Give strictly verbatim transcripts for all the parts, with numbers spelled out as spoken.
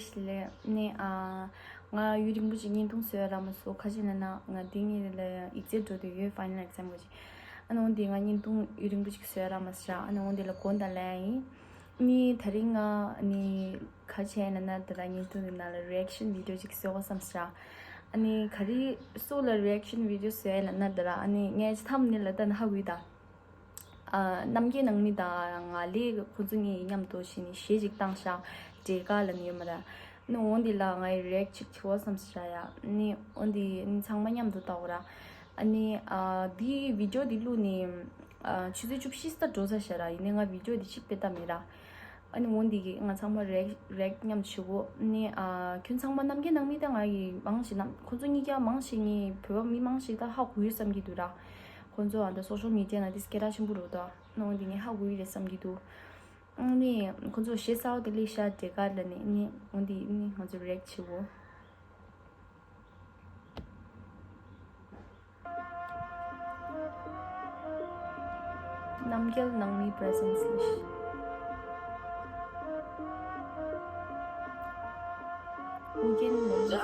ལས་ནི་ཨ། ང་ཡུན་རིང་པོ་ཅིག་བརྙན་ཐུང་བཟོས་རག་མ་སོང་། ཁ་ཅིག་ན་ན་ང་འདི་ངེད་ལ་ཡང་ཡིག་ཚད་འགྲོ་དུས་ཡོད། ཕའི་ནལ་ཨེག་ཛམ་གོ་ཅིག་ཨ་ནི་འོན་ཏེ་ང་བརྙན་ཐུང་ཡུན་རིང་པོ་ཅིག་བཟོས་རག་མ་སོང་། ཨ་ནི་འོན་ཏེ་ལ་དགོངས་དག་ལན་ཡིན། ནི་དེ་རིང་ང་ནི་ཁ་ཅིག་ན་ན་དེ་ལ་བརྙན་ཐུང་འདི་ནང་ལ་རི་ཨེག་ཤན་བི་ཌི་ཡོ་ཅིག་བཟོས་གོ་བསམ་སོང་། ཨ་ནི་ག་རེ་སུ་ལ་རི་ཨེག་ཤན་བི་ཌི་ཡོ་བཟོས་ན་ན་དེ་ལ་ཨ་ནི་ངས་ཐམ་ནེལ་ལ་ལྟ་ན་ཧ་གོ་ཡི་ད། ཨ། རྣམ་རྒྱལ་ནང་མི་དང་ང་ལས་ཁོ་ཚོ་གཉིས་མཉམ་དུ་ཕྱིན་ནས་གཞས་ཅིག་བཏང་ཤག་འབྲས་དཀར་ལ་ནི་ཡོད་མ་རེད། ནི་འོན་ཏེ་ལ་ངའི་རི་ཨེག་ཅིག་བྱེད་བ་བསམ་ཤག་ཡ། ནི་འོན་ཏེ་ནི་ཚང་མ་མཉམ་དུ་ལྟ་འོ་ར། ཨ་ནི་ཨ། འདི་བི་ཌི་ཡོ་འདི་བླུགས་ནས་ཨ། ཆུ་ཚོད་བཅུ་བཞི་ཙམ་འགྲོ་ས་ཤག་ར། ཡིན་ནའི་ང་བི་ཌི་ཡོ་འདི་གཅིག་དཔེ་ལྟ་མེད་ར། ཨ་ནི་འོན་ཏེ་གི་ང་ཚང་མ་རེག་རེག་མཉམ་བྱེད་གོ། ནི་ཨ། ཁྱོད་ཚང་མ་རྣམ་རྒྱལ་ནང་མི་དང་ང་ཡི་མང་ཞིག་ནམ་ཁོ་ཚོ་གཉིས་ཀ་མང་ཞིག་ངའི་བོད་པ་མི་མང་ཞིག་ད་ཧ་གོ་ཡོད་བསམ་གྱི་འདུག་ར། ཁོ་ཚོ་ཨ་ད་སོ་ཤལ་མི་ཌི་ཡ་ནང་དེ་སྐད་གྲགས་ཆེན་པོ་རེད་ད། ནི་འོན་ཏེ་ངས་ཧ་གོ་ཡི་རེད་བསམ་གྱི་འདུག་ཨ་ནི་ཁོ་ཚོ་གཞས་གསར་པ་དེ་ལས་ཤ་འབྲས་དཀར་ལ་ནི་ནི་འོན་ཏེ་ནི་ང་ཚོ་རེག་བྱེད་གོ། རྣམ་རྒྱལ་ནང་མི་པྲེ་སེན་སི་ལ་ཤི། ཨུ་རྒྱན་ནང་མི།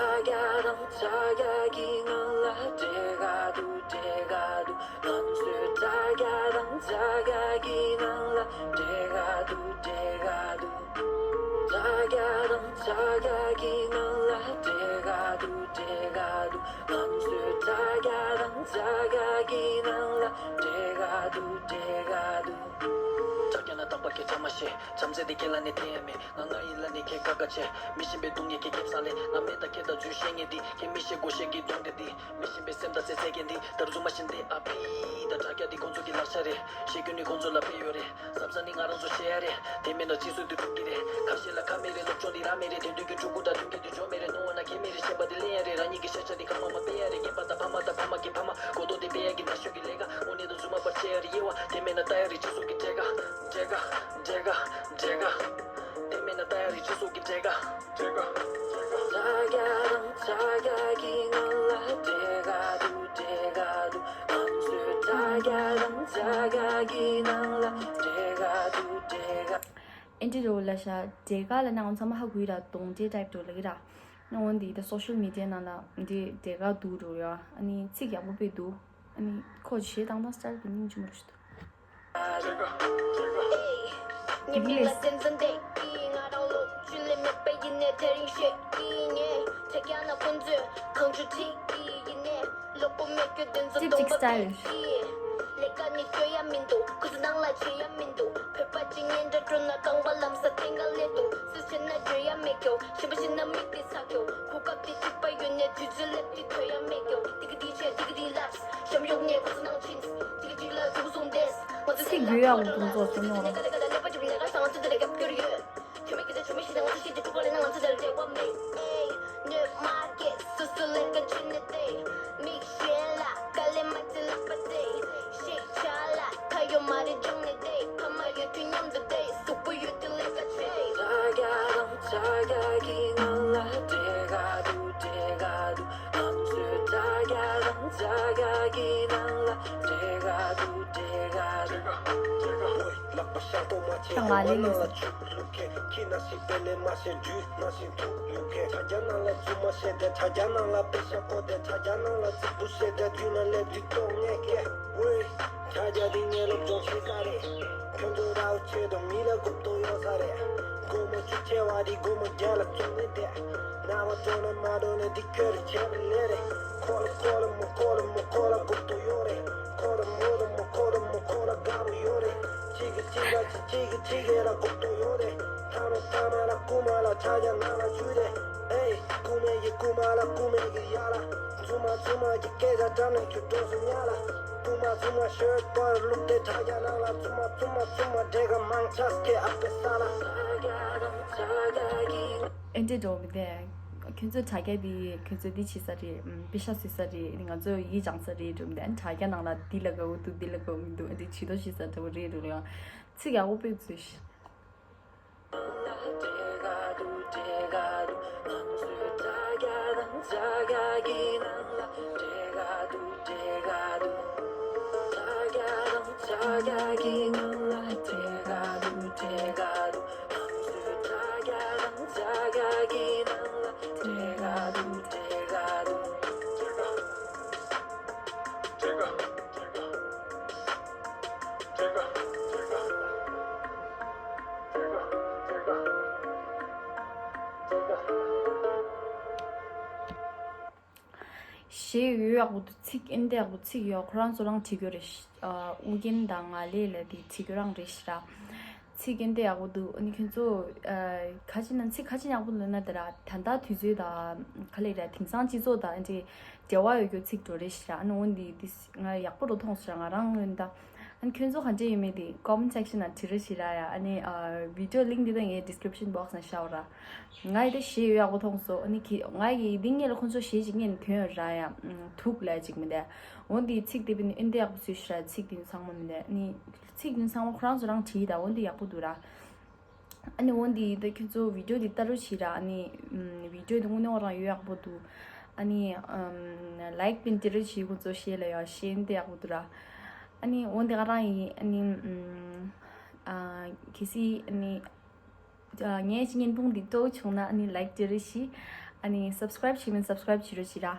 ཁྱེད་ལ་ནི་དེ་ཡང་མེད། ང་ང་ཡིན་ལ་ནི་ཁྱེད་ཀ་ཀ་བྱེད། མི་ཤེས་པའི་སྡུག་བསྔལ་གྱི་ཁེབས་སང་ལས། ང་མེད་ད་ཁྱེད་ད་འཇུ་ཤེས་ངེས་འདི། ཁྱེད་མི་ཤེས་དགོས་ཤེས་ཀྱི་སྡུག་འདི་འདི། མི་ཤེས་པའི་སེམས་ད་སེ་སེ་གེ་འདི། ད་རུ་རྫུན་མ་བཞིན་དེ་ཨ་ཕི། ད་དྲ་རྒྱ་འདི་ཁོང་ཚོ་གི་ལག་ཆ་རེད། ཤེས་རྒྱུ་ནི་ཁོང་ཚོ་ལ་དཔེ་ཡོད་རེད། བསམ་ས་ནི་ང་རང་ཚོ་ཤེས་ཡ་རེད། དེ་མེད་ན་སྤྱི་ཚོགས་འདི་འགྲུབ་ཀྱི་རེད། ཁ་ཤས་ལ་ཁ་མེད་རེད། སློབ་སྦྱོང་འདི་ར་མེད་རེད། དེང་དུས་ཀྱི་ཕྲུ་གུ་ད་དུས་སྐད་དུ་འཇོག་མེད་རེད། ནོར་བ་ན་ཁེ་མེད་རེད། ཞེན་པ་འདི་ལེན་ཡ་རེད། རང་ཉིད་ཀྱི་ཤ་ཆ་འདི་ཁ་མ་མ་སྤེལ་ཡ་རེད། རྒན་པ་དང་ཕ་མ་དང་ཕ་མ་གི་ཕ་མ་གོ་རྟོགས་འདི་སྤེལ་ཡ་གི་ན་གཞོན་གི་ལས་ཀ་དངོས་གནས་དུ་རྫུན་མ་པར་ཆེ་ཡ་རེད། དབྱེ་བ་དེ་མེད་ན་ལྟ་ཡ་རེད། སྤྱི་ཚོགས་ཀྱི་འབྲས་དཀར། འབྲས་དཀར། འབྲས་དཀར། འབྲས་དཀར། དེ་མེད་ན་ལྟ་ཡ་རེད། སྤྱི་ཚོགས་ཀྱི་འབྲས་དཀར། འབྲས་དཀར། འབྲས་དཀར། ཨེ་འདྲི་རོ་ལ་ཤ་འབྲས་དཀར་ལ་ནང་ཚང་མ་ཧ་གོ་ཡི་ར། གདོང་འདྲེ་ཊའིབ་འགྲོ་ལ་གི་ར། ནང་འོན་ཏེ་ད་སོ་ཤལ་མི་ཌི་ཡ་ནང་ལ་འདི་འབྲས་དཀར་འདུག་རོ་ཡ། ཨ་ནི་ཚིག་ཡག་པོ་དཔེ་འདུག་ཨ་ནི་ཁོ་གཞས་བཏང་སྟངས་སི་ཊལ་དེ་སྙིང་རྗེ་མོ་རེད་ཤི་འདུག་ཅིག་ཅིག་སི་ཊལ་རེད། ཚིག་དགོས་ཡག་གོ་གོང་ཚོགས་སོ་ནོ། ད་ང་ལས་ལས་སོང་། ཨེ་འདྲ་འགྲོ་མི་དེ། ཁྱོད་ཚོ་དྲ་རྒྱ་འདི་ཁྱོད་ཚོ་འདི་བྱེད་ས་རེད། པེ་ཤག་བཟོ་ས་རེད། ང་ཚོ་ཡིད་སྦྱང་ས་རེད་འགྲོ་མི་དེ། ཨ་ནི་དྲ་རྒྱ་ནང་ལ་འདི་ལ་དགའ་བོ་འདུག་འདི་ལ་དགའ་བོ་མི་འདུག་ཨ་འདི་བྱེད་དོ་བྱེད་ས་འདྲ་བོ་རེད་འགྲོ་ཡང་། ཚིག་ཡག་པོ་དཔེ་བཟོས་ཤིག་གཞས་ཡོད་ཡག་པོ་འདུག་ཚིག་ཨེ་འདྲ་ཡག་པོ་ཚིག་ཡོད། ཁོ་རང་ཚོ་རང་བྲིས་ཀྱི་རེད། ཨ་ཨུ་རྒྱན་དང་ང་ལེ་ལ་དེ་བྲིས་ཀྱི་རང་རེད་ཤི་ར། ཚིག་ཨེ་འདྲ་ཡག་པོ་འདུག་ཨ་ནི་ཁྱོད་ཚོ་ཨ་ཁ་ཅིག་ན་ཚིག་ཁ་ཅིག་ཡག་པོ་འདུག་ན་དེ་ར་ད་ལྟ་དུས་ཚོད་དང་ག་ལེ་ར་དེང་སང་སྤྱི་ཚོགས་དང་ཨེ་འདྲ་འབྲེལ་བ་ཡོད་རྒྱུ་ཚིག་འགྲོ་རེད་ཤི་ར། ཨ་ནི་འོན་ཏེ་དེ་ང་ཡག་པོ་རུ་མཐོང་ཤི་ར། ང་རང་འོན་ད་ཨ་ནི་ཁྱོད་ཚོ་ག་འདྲ་ཡོད་མེད་དེ་comment section ན་བྲིས་རོགས་ཤི་ར་ཡ། ཨ་ནི་ཨ་video link འདི་ད་ངའི་description box ན་ཤར་ར། ང་ཡི་དེ་གཞས་ཡོད་ཡག་པོ་མཐོང་སོང་། ཨ་ནི་ཁྱེད་ང་ཡི་འདི་ངེད་ལ་ཁོང་ཚོ་གཞས་ཅིག་ངེད་ནས་ཐོན་ཡོད་ར་ཡ། ཨུམ། དུག་ལ་ཅིག་མི་འདུག་འོན་ཏེ་ཚིག་དེ་བི་ནི་ཨེ་འདྲ་ཡག་པོ་བཟོས་ཤི་ར། ཚིག་དེ་ཚང་མ་མི་འདུག་ཨ་ནི་ཚིག་དེ་ཚང་མ་ཁོ་རང་ཚོ་རང་བྲིས་ད་འོན་ཏེ་ཡག་པོ་འདུག་ར། ཨ་ནི་འོན་ཏེ་ད་ཁྱོད་ཚོ་video འདི་ལྟ་རོགས་བྱེད་ར། ཨ་ནི་ཨུམ། video འདི་དངོས་གནས་ཁོ་རང་ཡོད་ཡག་པོ་འདུག་ཨ་ནི་ཨུམ། like འདི་སྤྲད་རོགས་བྱེད། ཁོང་ཚོ་གཞས་ལ་ཡ་གཞས་འདི་ཡག་པོ་འདུག་ར། ཨ་ནི་འོན་ཏེ་ང་རང་ཡི་ཨ་ནི་ཨུམ། ཨ་གལ་སྲིད་ཨ་ནི། ཨ་ངའི་བརྙན་ཐུང་འདི་སྤྲོ་བྱུང་ན་ཨ་ནི་like སྤྲད་རོགས་བྱེད། ཨ་ནི་subscribe བྱེད་མིན་subscribe བྱེད་རོགས་བྱེད་ར།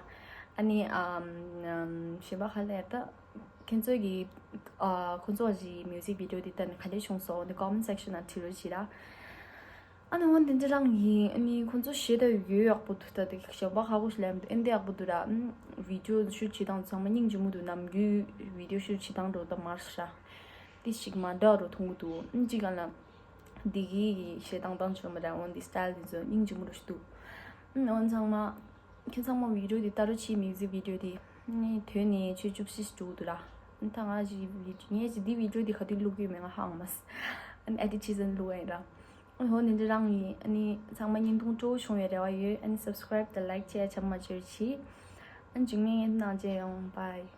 ཨ་ནི་ཨམ་ཨམ་གཞན་པ་ག་ལེར་ད་ཁྱེད་ཚོ་གི་ཨ་ཁོང་ཚོ་གི་music video འདི་ལྟ་ནས་ག་འདྲ་བྱུང་སོང་འདི་comment section ན་བྲིས་རོགས་བྱེད་ར། ཨ་ནི་འོན་ཏེ་འདི་རང་ཡིན། ཨ་ནི་ཁོང་ཚོ་གཞས་ད་ཡོད་ཡག་པོ་འདུག་ད་དེ་གཞན་པ་ཧ་གོ་ཞིག་ལབ་འདུག་ཨེ་འདྲ་ཡག་པོ་འདུག་ར། ཨམ་video shoot བྱེད་སྟངས་ཚང་མ་སྙིང་རྗེ་མོ་འདུག་ནམ་རྒྱུན་video shoot བྱེད་སྟངས་འགྲོ་ད་མར་ཤ་དེ་ཞིག་མ་འདྲ་རུ་མཐོང་གི་འདུག་ཨམ་གཅིག་ག་ལ། འདི་གི་གཞས་བཏང་སྟངས་བྱུང་མ་རེད། འོན་ཏེ་style འདི་ཚོ་སྙིང་རྗེ་མོ་རུ་ཞིག་འདུག་ཨུམ། འོན་ཚང་མ་ཁྱེད་ཚང་མ་video འདི་ལྟ་རོགས་བྱེད། music video འདི་ནི་དོན་ནི་ཆུ་བཅུ་བཞི་ཞིག་འགྲོ་གི་འདུག་ར། ཨ་ནི་ད་ང་ཞིག་video ངས་ཅིག་འདི་video འདི་ག་དུས་བླུག་གི་ཡོད་མེད་ང་ཧ་གོ་མ་སོང་། ཨ་ནི་edit བྱེད་ཙམ་བླུག་ཡ་ཡིན་ར། ཨ་ནི་འོ་ནི་འདི་རང་ཡིན། ཨ་ནི་ཚང་མ་བརྙན་ཐུང་སྤྲོ་བོ་བྱུང་བའི་རེ་བ་ཡོད། ཨ་ནི་subscribe དང་like བྱེད་ཡ་ཆམ་མ་བཅོས་བྱེད། ཨ་ནི་འཇིགས་མེད་ངན་ནང་མཇལ་ཡོང་། bye།